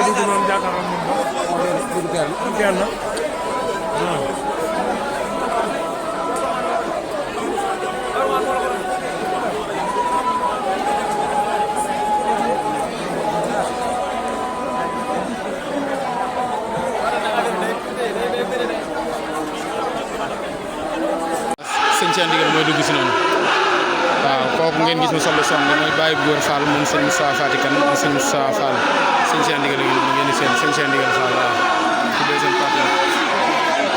dugg noonu jàkkaarloo moom dugg teel na sëñ Cheikh Ndigal mooy dugg si noonu waaw kooku ngeen gis mu sol son bi mooy Baye Góor Fall moom sëñ Moussa Fatikan moom sëñ Moussa Fall sëñ Cheikh Ndigal yi ngeen di seen sëñ Cheikh Ndigal Fall waaw ci deuxième partie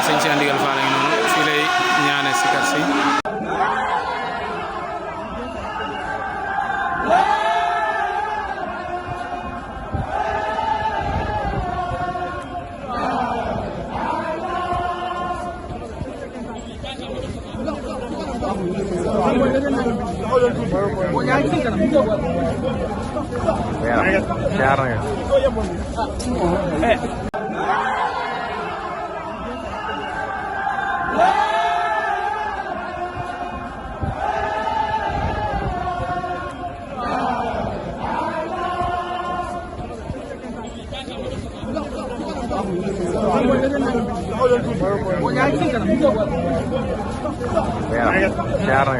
sëñ Cheikh Ndigal Fall la ngi noonu fii lay ñaane si kar si Dạ, dạ rồi.